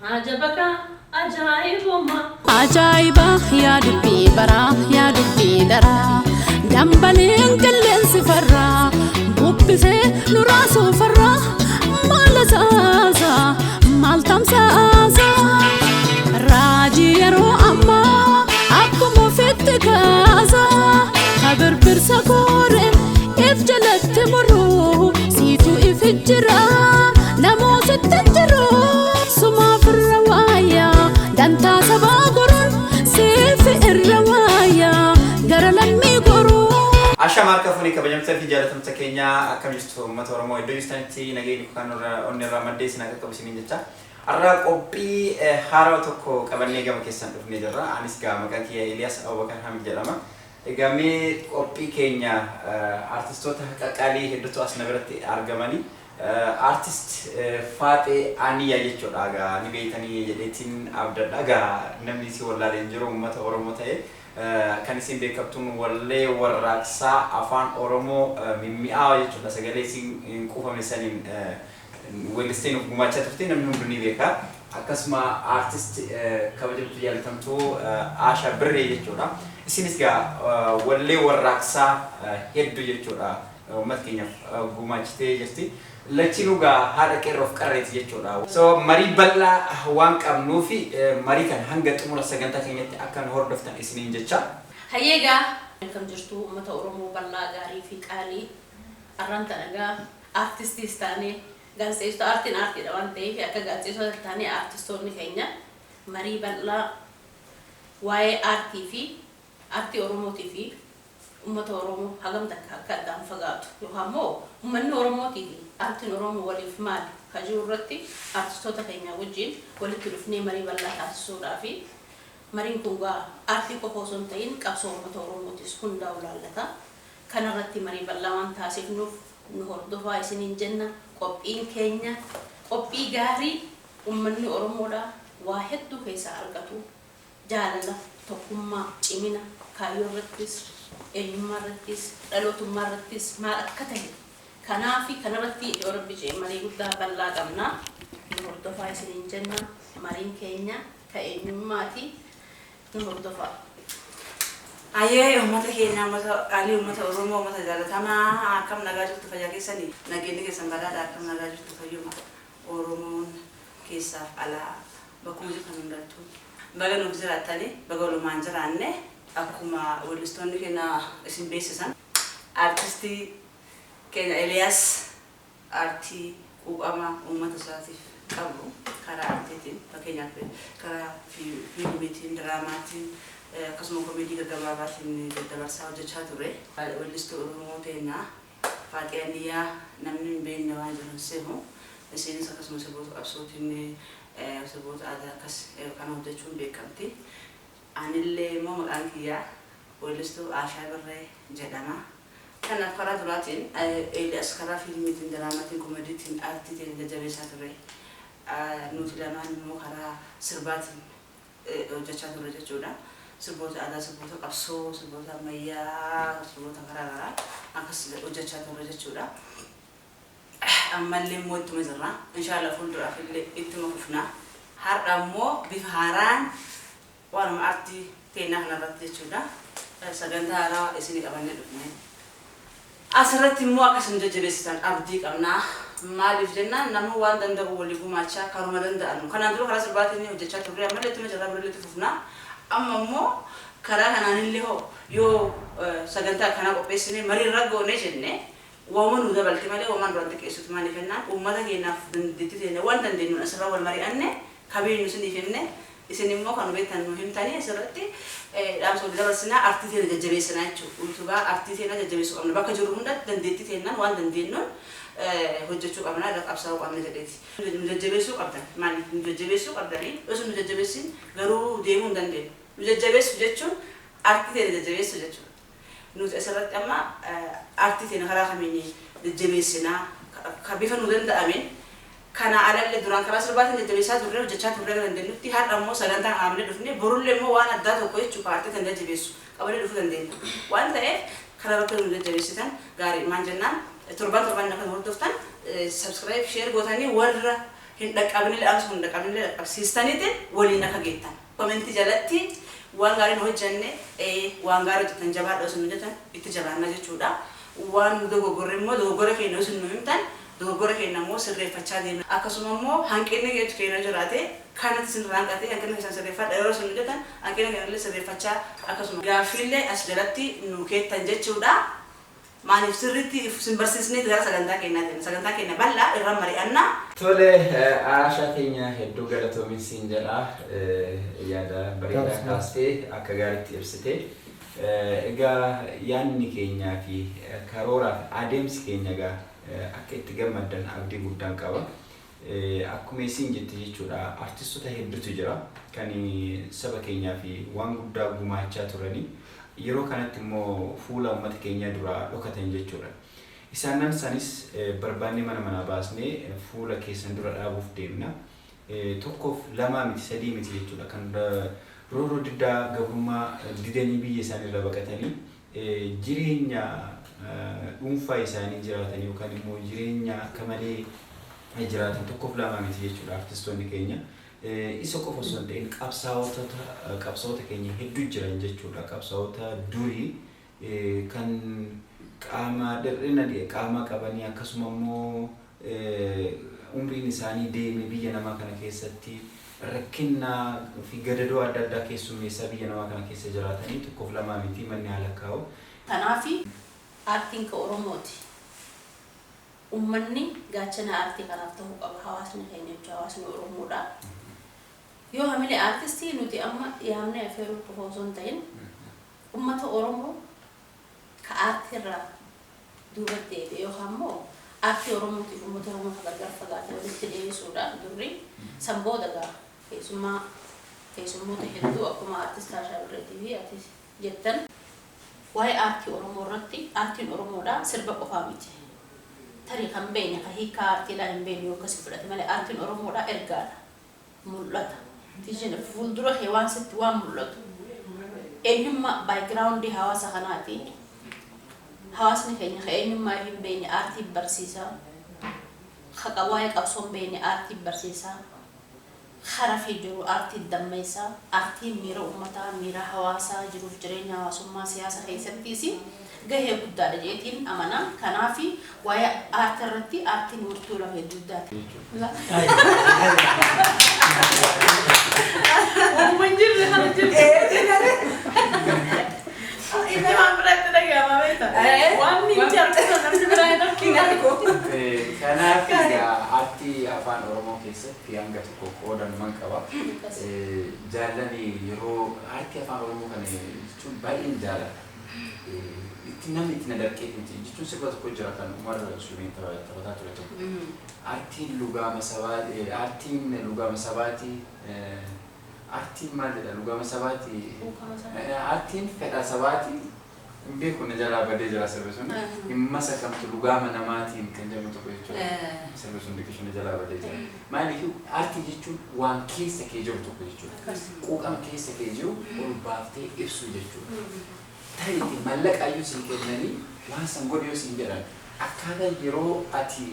Ajabaka ajaa'ibuma. Ajaa'iba yaa dubbii baraa, yaa dubbii daraa, dambaleen qilleensi farraa bubbisee nu raasuu farraa, maal asaasa, maal tamsaasa? Raajii yeroo ammaa akkuma ofitti kaasa, kabirbirsa koore if jalatti muruu, siitu if jira, namoositti jiru, sumaaf irra waayaa, dantaa sabaa goruun siif irra waayaa, gara lammii goruu. Ashaama, harka fuunee, kabajamtoota fi jaalatamtoota keenya, akkam jirtu? Uummata Oromoo iddoo jirtanitti nageenyi kan onni irraa maddee isin akka qabu isiniin jecha. Har'a qophii haarawaa tokko qabannee gama keessan dhufnee jirra. Anis gaa maqaan kiyya Eliyaas Abubakar Hamid jedhama. Egaa mee qophii keenya artistoota qaqqaalii hedduutu as na biratti argamanii. Artist Faaxee Aniyyaa jechuudha, egaa ni beektanii jedheetiin abdadha. Egaa namni si wallaalee hin jiru uummata Oromoo ta'e. Kan isin beekamtuun wallee warraaqsaa afaan Oromoo mimmi'aawaa jechuudha, sagalee isin hin quufamne saniin weellistee nuuf gumaachaa turte, namni hunduu ni beeka. Akkasuma artist kabajamtuu jaalatamtuu Aashaa Birree jechuudha. Isinis gaa wallee warraaqsaa hedduu jechuudha uummata keenyaaf gumaachitee jirti. Lachinuu gaa haadha qeerroof qarreeti jechuudha. So marii bal'aa waan qabnuufi marii kan hanga xumura sagantaa keenyatti akka nu hordoftan isiniin jecha. Hayyeegaa, akkam jirtu uummata Oromoo bal'aa gaarii fi qaalii? Arraan tana artistiis taanee gaazexeessota, aartiin aartiidha waan ta'eef, akka gaazexeessota taanee aartistoonni keenya marii bal'aa waa'ee aartii fi aartii Oromootii fi uummata Oromoo hagam takka akka addaan fagaatu yookaan immoo uummanni Oromootii fi aartiin Oromoo waliif maali ka jiru irratti aartistoota keenya wajjin walitti dhufnee marii bal'aa taasisuudhaa fi mariin kun gaa aartii qofa osoo hin ta'in qabsoo uummata Oromootis hundaa'u laallata. Kanarratti marii bal'aa waan taasifnuuf nu hordofaa isiniin jenna. Qophiin keenya qophii gaarii uummanni Oromoodhaa waa hedduu keessaa argatu. Jaalala, tokkummaa, cimina, kaayyoo irrattis, eenyummaa irrattis, dhalootummaa irrattis maal akka ta'e kanaafi kanarratti yoo Rabbi jee marii guddaa bal'aa qabna. Nu hordofaa isiniin jenna. Mariin keenya ka eenyummaati. Nu hordofaa. Ayyee, uummata keenya, uummata qaalii, uummata Oromoo, uummata jaalatamaa, akkam nagaa jirtu? Fayyaa keessanii? Nageenyi keessan badhaadha? Akkam nagaa jirtu? Fayyuma? Oromoon keessaaf alaa bakkuma jirtan hundattuu baga nuuf jiraattanii, baga walumaan jiraanne. Akkuma weellistoonni keenya isin beeksisan, aartistii keenya Eliyaas aartii quuqama uummata isaatiif qabu karaa aartiitiin, fakkeenyaaf karaa fiilmiitiin, diraamaatiin, akkasuma komeedii gaggabaabaatiin daddabarsaa hojjechaa ture. Weellistuu Oromoo teenyaa Faaxee Aniyyaa namni hin beekne waan jiru hin sehu. Isiinis akkasuma sirboota qabsootiin, sirboota aadaa akkas kana hojjechuun beekamti. Anillee immoo maqaan kiyyaa weellistuu Aashaa Birree jedhama. Kanaaf karaa duraatiin Eeliyaas karaa fiilmiitiin, diraamaatiin, koomediitiin, aartiitiin jajjabeessaa ture. Nuti lamaan immoo karaa sirbaatiin hojjechaa turre jechuudha. Sirboota aadaa, sirboota qabsoo, sirboota ammayyaa, sirboota garaa garaa akkas hojjechaa turre jechuudha. Ammallee immoo ittuma jirra. Inshallah fuulduraaf illee ittuma fufna. Har'a immoo bifa haaraan waanuma aartii teenyaa kanarratti jechuudha. Sagantaa haaraa isinii qabannee dhufne. Asirratti immoo akka isin jajjabeessitan abdii qabna. Maaliif jennaan, namni waan danda'u walii gumaachaa karuma danda'anu. Kanaan dura karaa sirbaatiin hojjechaa turre, ammallee ittuma jirra, birrillee itti fufna. Amma immoo karaa kanaanillee hoo yoo sagantaa akkanaa qopheessine marii irra goone jenne, waanuma nu dabalti malee waan duraan xiqqeessuti. Maaliif jennaan, uummata keenyaaf dandeettii teenya waan dandeenyuun asirra wal mari'anne, kabeenyu isiniif himne, isin immoo kan beektan nu himtanii, asirratti dhaamsa walii dabarsinaa, aartii teenya jajjabeessinaa jechuudha. Utubaa aartii teenya jajjabeessuu qabna. Bakka jirru hundatti dandeettii teenyaan waan dandeenyuun hojjechuu qabna, irra qabsaa'uu qabna jedheeti. Nu jajjabeessuu qabdan. Maaliif nu jajjabeessuu qabdanii? Osoo nu jajjabeessin garuu deemuu hin dandeenyu. Nu jajjabeessu jechuun aartii teenya jajjabeessuu jechuudha. Nuti asirratti amma aartii teenya karaa kamiin jajjabeessinaa ka bifa nu danda'ameen, kana alallee duraan karaa sirbaatiin jajjabeessaa turre, hojjechaa turre akka dandeenyutti, har'a immoo sagantaa qabannee dhufne, borullee immoo waan addaa tokko jechuudha aartii teenya jajjabeessu qabannee dhufuu dandeenya. Waan ta'eef kana irratti nu jajjabeessitan gaarii. Maal jennaan, torban torban akka nu hordoftan subscribe, share gootanii warra Hin dhaqqabnillee dhaamsa hin dhaqqabnillee dhaqqabsiistaniitiin waliin akka geettan. Komentii jalatti waan gaarii nu hojjenne, waan gaarii hojjetan jabaadha osoo nu hojjetan itti jabaanna jechuudha. Waan nu dogoggorre immoo dogoggora keenya osoo nu himtan dogoggora keenya immoo sirreeffachaa deemna. Akkasuma immoo hanqinni keenya jiraate kanatti isin hanqate hanqina keessan sirreeffadha yeroo isin hojjetan hanqina keenya illee sirreeffachaa akkasuma gaaffiillee as jalatti nu keettan jechuudha. Maaliif sirriitti isin barsiisnee gara sagantaa keenyaa deemna. Sagantaa keenya bal'aa irra mari'annaa. Tole, Aashaa keenya, hedduu galatoomin siin jedha. Yaada bareedaa kaastee akka gaariitti ibsite. Egaa yaadni keenyaa fi karooraa fi adeemsi keenya egaa akka itti gammaddan abdii guddaan qaba. Akkuma isin jette jechuudha, artistoota hedduutu jira kan saba keenyaa fi waan guddaa gumaachaa turanii yeroo kanatti immoo fuula uummata keenyaa duraa dhokatan jechuudha. Isaanan sanis barbaannee mana manaa baasnee fuula keessan dura dhaabuuf deemna. Tokkoof lamaa miti, sadii miti jechuudha, kan rooroo diddaa gabrummaa didanii biyya isaanii irraa baqatanii jireenya dhuunfaa isaanii jiraatan yookaan immoo jireenya akka malee jiraatan tokkoof lamaa miti jechuudha artistoonni keenya. Isa qofa osoo hin ta'in qabsaa'ota keenya hedduu jiran jechuudha. Qabsaa'ota durii kan qaama dhir'ina qaama qabanii akkasuma immoo umriin isaanii deeme biyya namaa kana keessatti rakkina fi gadadoo adda addaa keessummeessaa biyya namaa kana keessa jiraatanii tokkoof lamaa miti, manni haala kaa'u. Kanaaf aartiin ka Oromooti. Uummanni gaachana aartii kanaaf ta'uu qaba, hawaasni keenya jechuudha, hawaasni Oromoodha. Yoo hamilee aartistii nuti amma yaamnee affeeruu qofa osoo hin ta'in uummata Oromoo ka aartii irraa duuba deebi'e yookaan immoo aartii Oromootiif uummata Oromoo ka gargar fagaate walitti dhiyeessuudha durri. San booda gaa keessummoota hedduu akkuma aartist Aashaa Birreetii fi ati jettan waa'ee aartii Oromoo irratti, aartiin Oromoodha sirba qofaa miti. Tarii kan beekne kan hiikaa aartiidhaa hin beekne yoo akkasii fudhate malee aartiin Oromoodha ergaadha. Mul'ata. Vision fuuldura kee waan sitti waan mul'atu. Eenyummaa background hawaasa kanaati. Hawaasni keenya kan eenyummaa hin beekne aartii barsiisaa. Haqa waa'ee qabsoo hin beekne aartii barsiisaa. Hara fi jiru aartii dammeessaa. Aartiin miira uummataa, miira hawaasaa, jiruuf jireenya hawaasummaa siyaasa keessattis gahee guddaadha jeetiin amana. Kanaaf waa'ee aartii irratti aartiin murtuu lafa guddaati. Uummanni jirre kana jirre. Inni waan biraatti dhagahama beektaa? Waan nuti arginu namni biraa hin arginu. Kanaaf egaa aartii afaan Oromoo keessatti hanga tokko qoodanuman qaba. Jaallani yeroo aartii afaan Oromoo kana jechuun baay'een jaalladha. Itti namni itti na darqee miti jechuun sirba tokko jira kan Umar Suliin taphataa ture tokko. Aartiin lugaama sabaa, aartiin lugaama sabaati, aartiin maal jedha, lugaama sabaati, aartiin fedha sabaati, hin beeku, na jalaa badee jira sirbi sun. Hin masakamtu lugaama namaatiin kan jedhamu tokko jechuudha. Sirbi sun diqishu na jalaa badee jira. Maaliif, aartii jechuun waan keessa kee jiru tokko jechuudha. Quuqama keessa kee jiru ol baaftee ibsu jechuudha. Tarii mallaqa iyyuu siin kennanii waan san godhi yoo siin jedhan, akkaataa yeroo ati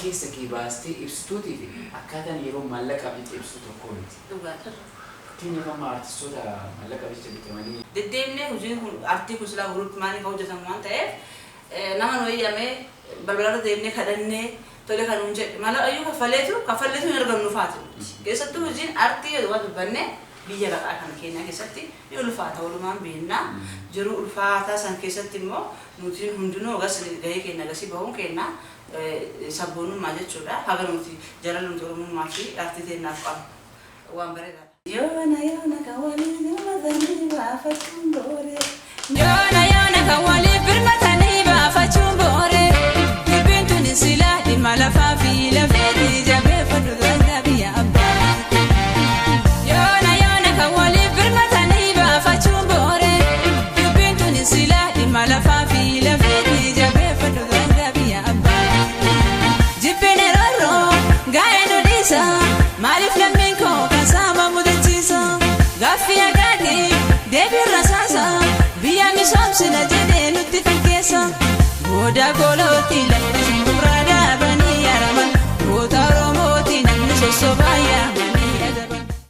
keessa kee baastee ibsituutii fi akkaataan yeroo maallaqaaf jecha ibsitu tokko miti. Dhugaadha. Fakkeenyaaf amma artistoota maallaqaaf jecha bitamanii Deddeemnee hojiin kun aartii kun silaa guruutti maaliif hojjetamu waan ta'eef nama nu eeyyamee balbalarra deemnee kadhannee tole kan nuun jedhe mala iyyuu kaffaleetu hin argamnu faati nuti. Keessattuu hojiin aartii yoo dubbanne biyya baqaa kana keenya keessatti ni ulfaata, walumaan beekna. Jiru ulfaataa san keessatti immoo nuti hundinuu agas gahee keenya agasii bahuun keenya sabboonummaa jechuudha. Haga nuti jaalala nuti Oromummaa fi aartii teenyaaf qabnu waan bareedaadha. Yoona yoona kan waliin hirmatanii baafachuun boore. Yoona yoona kan waliif birmatanii baafachuun boore. Dubbiin tuni silaa dhimma lafaa fi lafeetii jabeeffadhu daangaa biyya abbaa. Yoona yoona kan waliif birmatanii baafachuun boore. Dubbiin tuni silaa dhimma lafaa fi lafeetii jabeeffadhu daangaa biyya abbaa. Jibbeen rooroo gaa'ee nu dhiisa, maaliif lammiin koo kan saama mudachiisa? Gaaffii agaati deebii rasaasa, biyya misoomsina jedhee nutti fakkeessa. Booda kolooti lafti shumburaa dhaabanii araman goota Oromooti. Sossobaa yaamanii.